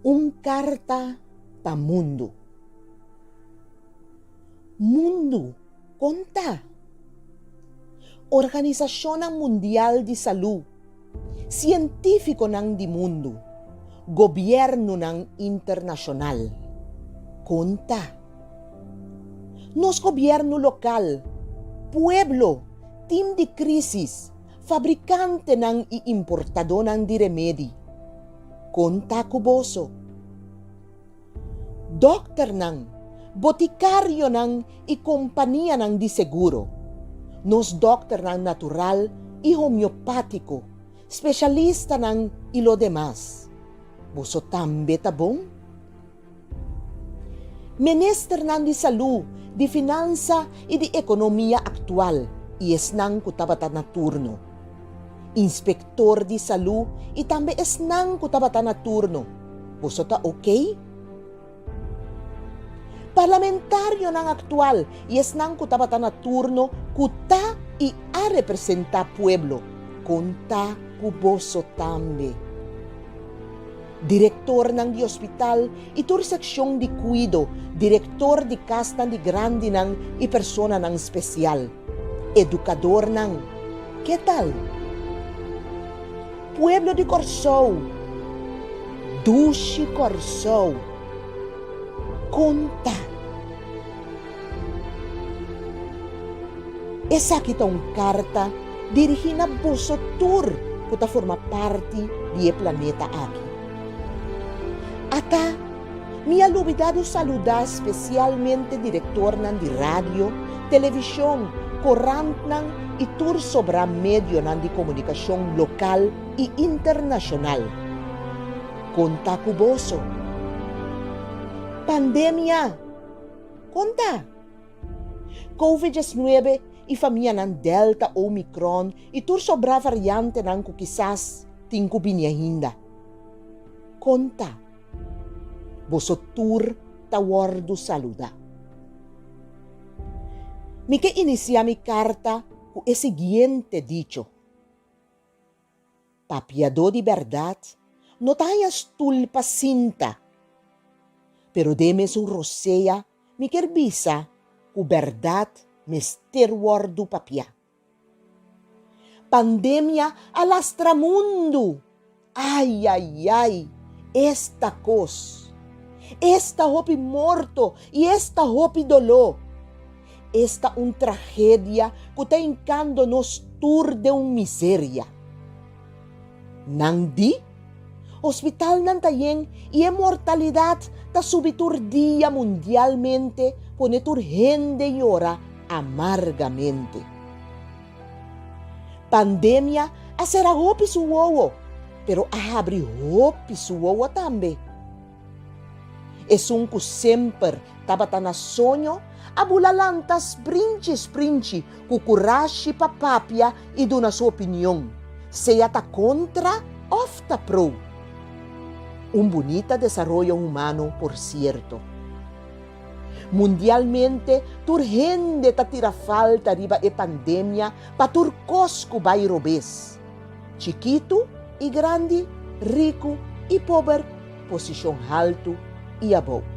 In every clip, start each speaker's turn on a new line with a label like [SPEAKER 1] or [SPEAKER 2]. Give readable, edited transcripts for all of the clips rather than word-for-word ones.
[SPEAKER 1] Un karta pa mundu. Mundu, kon ta? Organisashonnan mundial di salú, sientífikonan di mundu, gobièrnunan internashonal, kon ta? Nos gobièrnu lokal, pueblo, tim di krísis, fabrikantenan i importadónan di remedi, Kon ta ku boso? Dòkternan, botikarionan i kompanianan di seguro, nos dòkternan natural i homeopátiko, spesialistanan i lo demas, boso tambe ta bon? Ministernan di salú, di finansa i di ekonomia aktual i esnan ku tabata na turno. Inspektor di salú i tambe esnan ku tabata na turno, boso ta okey? Parlamentarionan aktual i esnan ku tabata na turno ku ta i a representá pueblo, konta ku boso tambe. Direktornan di hospital i tur sekshon di kuido, direktor di kasnan di grandinan i personanan spesial, edukadornan, ke tal? Pueblo di Kòrsou, dushi Kòrsou, kon ta? Esaki ta un karta dirigí na boso tur ku ta forma parti di e planeta aki. Ata, mi a lubidá di saludá spesialmente direktornan di radio, televishon, korantnan i tur sobrá medionan di komunikashon lokal i internashonal. Konta ku boso. Pandemia! Kon ta? Covid 19 i famianan Delta, Omicron i tur sobrá variantenan ku kisas tin ku bini ainda. Kon ta? Boso tur ta wòrdu saludá. Mi ke inisiá mi karta ku e siguiente dicho. Papiadó di bèrdat no ta haña stul pa sinta, pero den mesun rosea mi kier bisa ku bèrdat mester wòrdu papiá. Pandemia a lastra mundu! Ai ai ai, esta kos! Esta hopi morto i esta hopi doló! Esta un tragedia ku ta hinkando nos tur den un miseria. Nan di, Hospitalnan ta yen i e mortalidat ta subi tur dia mundialmente pone tur hende yora amargamente. Pandemia a sera hopi su wowo, pero a habri hopi su wowo tambe. Esun ku semper tabata na soño a bula lanta sprinchi sprinchi ku kurashi pa papia i duna su opinion, sea ta kontra òf ta pro. Un bunita desaroyo humano por sierto. Mundialmente tur hende ta tira falta riba e pandemia pa tur kos ku bai robes. Chikitu i grandi, riku i pober, posishon haltu i abou.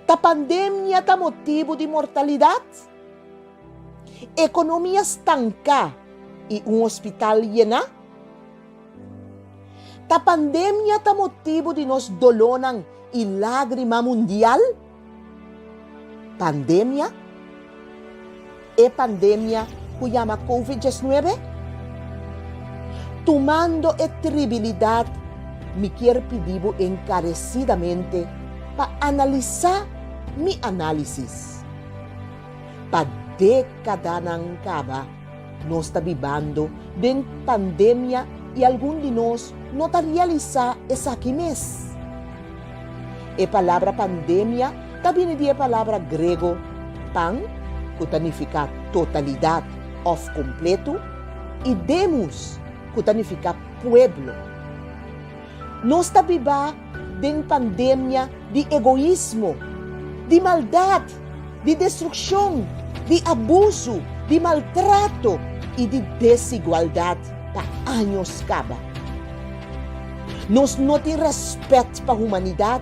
[SPEAKER 1] Ta pandemia ta motibu di mortalidat? Ekonomia stanká i un hospital yená? Ta pandemia ta motibu di nos dolónan i lágrima mundial? Pandemia? E pandemia ku yama Covid 19? Tumando e tribilidat mi kier pidi bo enkaresidamente pa analisá mi análisis. Pa dékadanan kaba nos ta bibando den pandemia i algun di nos no ta realisá esaki mes. E palabra pandemia ta bini di e palabra grego pan, ku ta nifiká totalidat òf kompletu, i demos, ku ta nifiká pueblo. Nos ta biba den pandemia di egoismo, di maldat, di destrukshon, di abusu, di maltrato i di desigualdat pa años kaba. Nos no tin rèspèt pa humanidat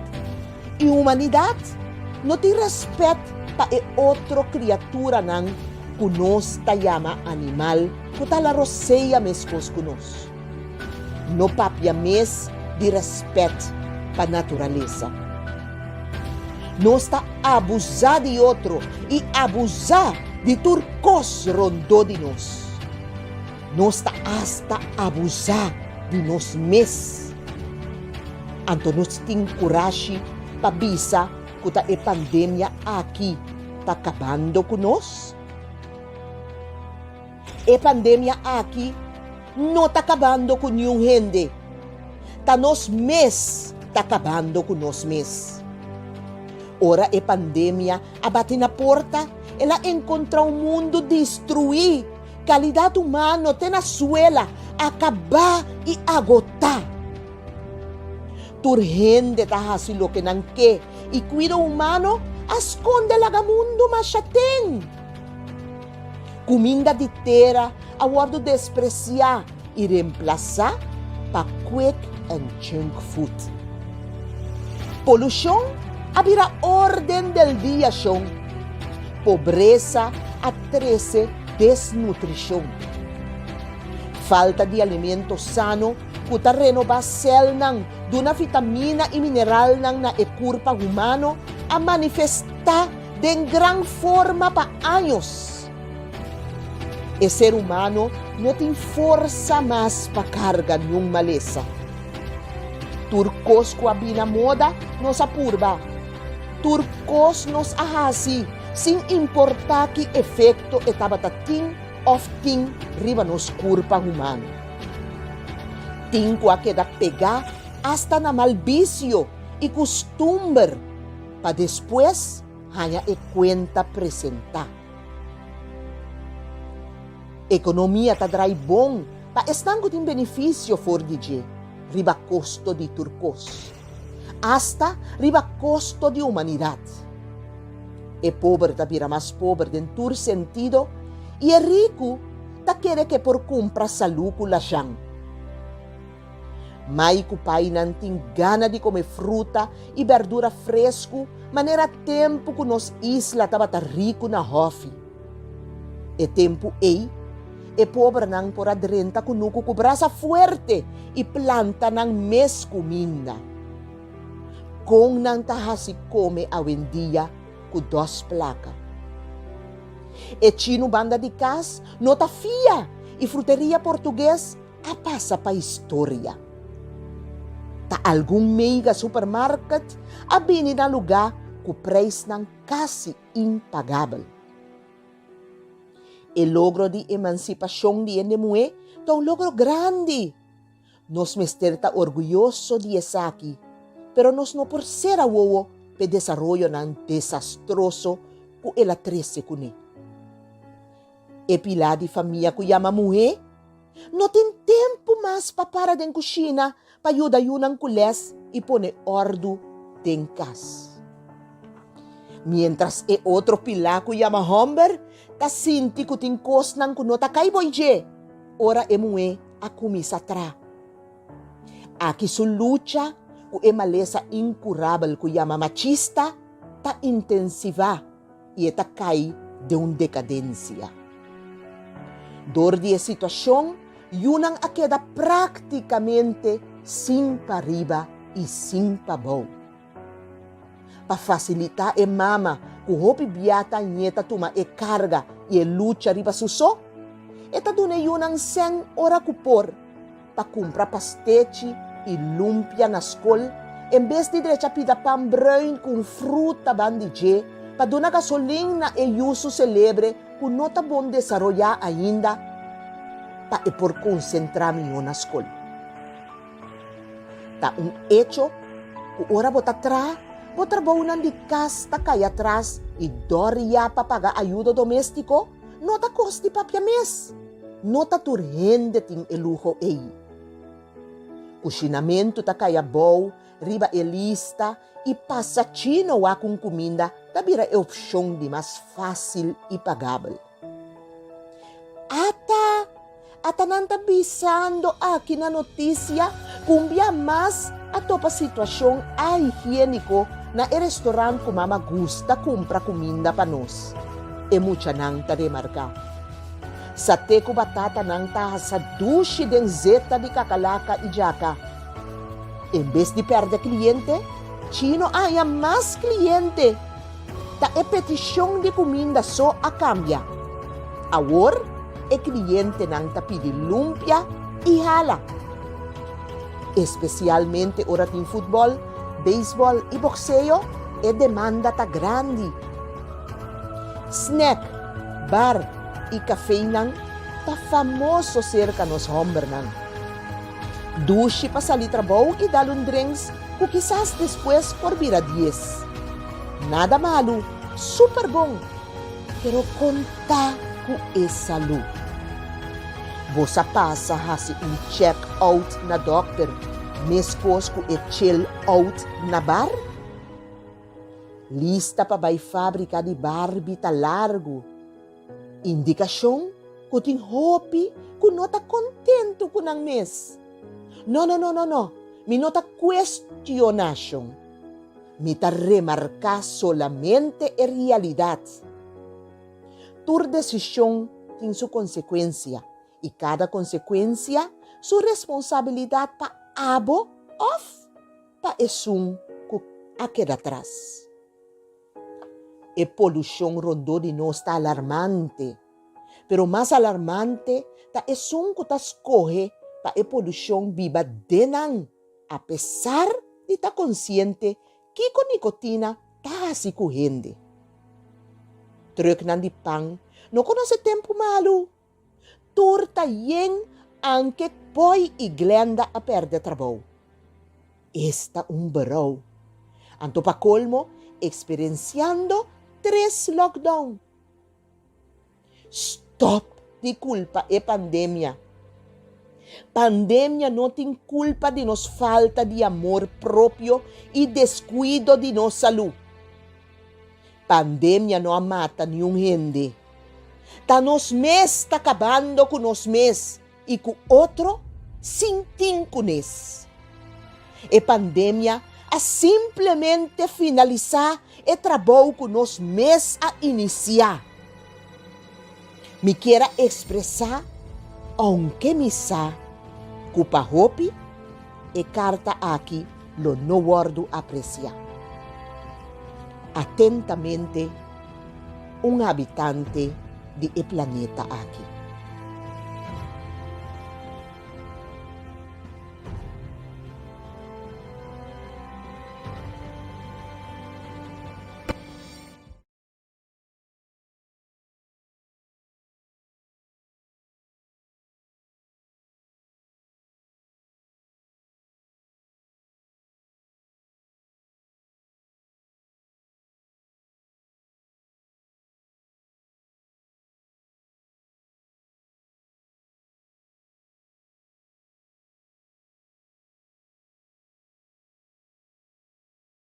[SPEAKER 1] i humanidat no tin rèspèt pa e otro kriaturanan ku nos ta yama animal ku ta la rosea meskos ku nos. No papia mes di rèspèt pa naturalesa. Nos ta abusá di otro i abusá di tur kos rondó di nos. Nos ta asta abusá di nos mes. Anto nos tin kurashi pa bisa ku ta e pandemia aki ta kabando ku nos? E pandemia aki no ta kabando ku niun hende. Ta nos mes ta kabando ku nos mes. Ora e pandemia a bati na porta, el a enkontrá un mundu destruí, kalidat humano te na suela, akabá i agotá. Tur hende ta hasi loke nan ke i kuido humano a skonde laga mundu masha ten. Kuminda di tera a wòrdu despresiá i remplasá pa quick and junk food. Polushon a bira órden del dia shon. Pobresa a trese desnutrishon. Falta di alimento sano ku ta renobá sèlnan, duna vitamina i mineralnan na e kurpa humano a manifestá den gran forma pa años. E ser humano no tin forsa mas pa karga niun malesa. Tur kos ku a bina moda nos a purba. Tur kos nos a hasi sin importá ki efekto e tabata tin òf tin riba nos kurpa humano. Tin ku a keda pegá asta na mal bisio i kustumber pa despues haña e kuenta presentá. Ekonomia ta drai bon pa esnan ku tin benefisio for di dje riba kosto di tur kos, asta riba kosto di humanidat. E pober ta bira mas pober den tur sentido i e riku ta kere ku e por kumpra salú ku lashan. Mai ku painan tin gana di kome fruta i bèrdura fresku manera tempu ku nos isla tabata riku na hòfi. E tempu ei, e pobernan por a drenta kunuku ku brasa fuerte i planta nan mes kuminda. Kon nan ta hasi kome awendia ku dos plaka? E chinu banda di kas no ta fia i fruteria portugues a pasa pa historia. Ta algun mega supermarket a bini na lugá ku preisnan kasi impagabel. E logro di emansipashon di hende muhé ta un logro grandi. Nos mester ta orguyoso di esaki, pero nos no por sera wowo p'e desaroyonan desastroso ku el a trese kuné. E pilá di famia ku yama muhé no tin tempu mas pa para den kushina pa yuda yunan ku lès i pone òrdu den kas. Miéntras e otro pilá ku yama hòmber ta sinti ku tin kosnan ku no ta kai boi dje ora e muhé a kuminsá traha. Aki su lucha ku e malesa inkurabel ku yama machista ta intensivá. i e ta kai den un dekadensia. Dor di e situashon, yunan a keda práktikamente sin pariba i sin pabou. Pa fasilitá e mama ku hopi bia ta ñe ta tuma e karga i e lucha riba su so, e ta duna e yunan sèn ora ku por. pa kumpra pastechi i lumpia na skol en bes di drecha pida pan bruin ku un fruta ban di dje pa duna gasolin na e yu su selebre ku no ta bon desaroyá ainda pa e por konsentrá mihó na skol. Ta un echo ku ora bo ta traha, bo trabounan di kas ta kai atras i dòria pa paga ayudo doméstiko no ta kos di papia mes. No ta tur hende tin e luho ei. Kushinamentu ta kai abou riba e lista i pasa chino wak un kuminda ta bira e opshon di mas fásil i pagabel. Ata! Ata nan ta bisando aki na notisia Ku un bia mas a topa situashon ahigiéniko na e restorant ku mama gusta kumpra kuminda pa nos, e muchanan ta remarká. Saté ku batatanan ta hasa dushi den zeta di kakalaka i djaka. En bes di pèrdè kliente, Chino a haña mas kliente. Ta e petishon di kuminda so a kambia. Awor e klientenan ta pidi lumpia i hala. Espesialmente ora tin futbòl, beisbòl i bokseo, e demanda ta grandi. Snack, bar i kafeinan ta famoso serka nos hòmbernan. Dushi pa sali trabou i dal un drinks ku kisas despues por bira dies. Nada malu, super bon, pero konta ku e salú. Bo sa pasa hasi un check out na dòkter meskos ku e chill out na bar? Lista pa bai fábrika di Barbie ta largu. Indikashon ku tin hopi ku no ta kontentu ku nan mes. No, no, no, no, no, mi no ta kuestionashon. Mi ta remarká solamente e realidat. Tur desishon tin su konsekuensia i kada konsekuensia su responsabilidat pa abo òf pa esun ku a keda tras. E polushon rondó di nos ta alarmante, pero mas alarmante ta esun ku ta skohe pa e polushon biba den nan, apesar di ta konsiente kiko nikotina ta hasi ku hende. Trùknan di pan no konosé tempu malu. Tur ta yen anke Poi i Glenda a pèrdè trabou. Esta un berou! Anto pa kolmo eksperensiando tres lockdown. Stòp di kulpa e pandemia. Pandemia no tin kulpa di nos falta di amor propio i deskuido di nos salú. Pandemia no a mata niun hende. Ta nos mes ta kabando ku nos mes i ku otro sin tin kunes. E pandemia a simplemente finalisá e trabou ku nos mes a inisiá. Mi kier a ekspresá, ounke mi sa ku pa hopi e karta aki lo no wòrdu apresiá. Atentamente, un habitante di e planeta aki.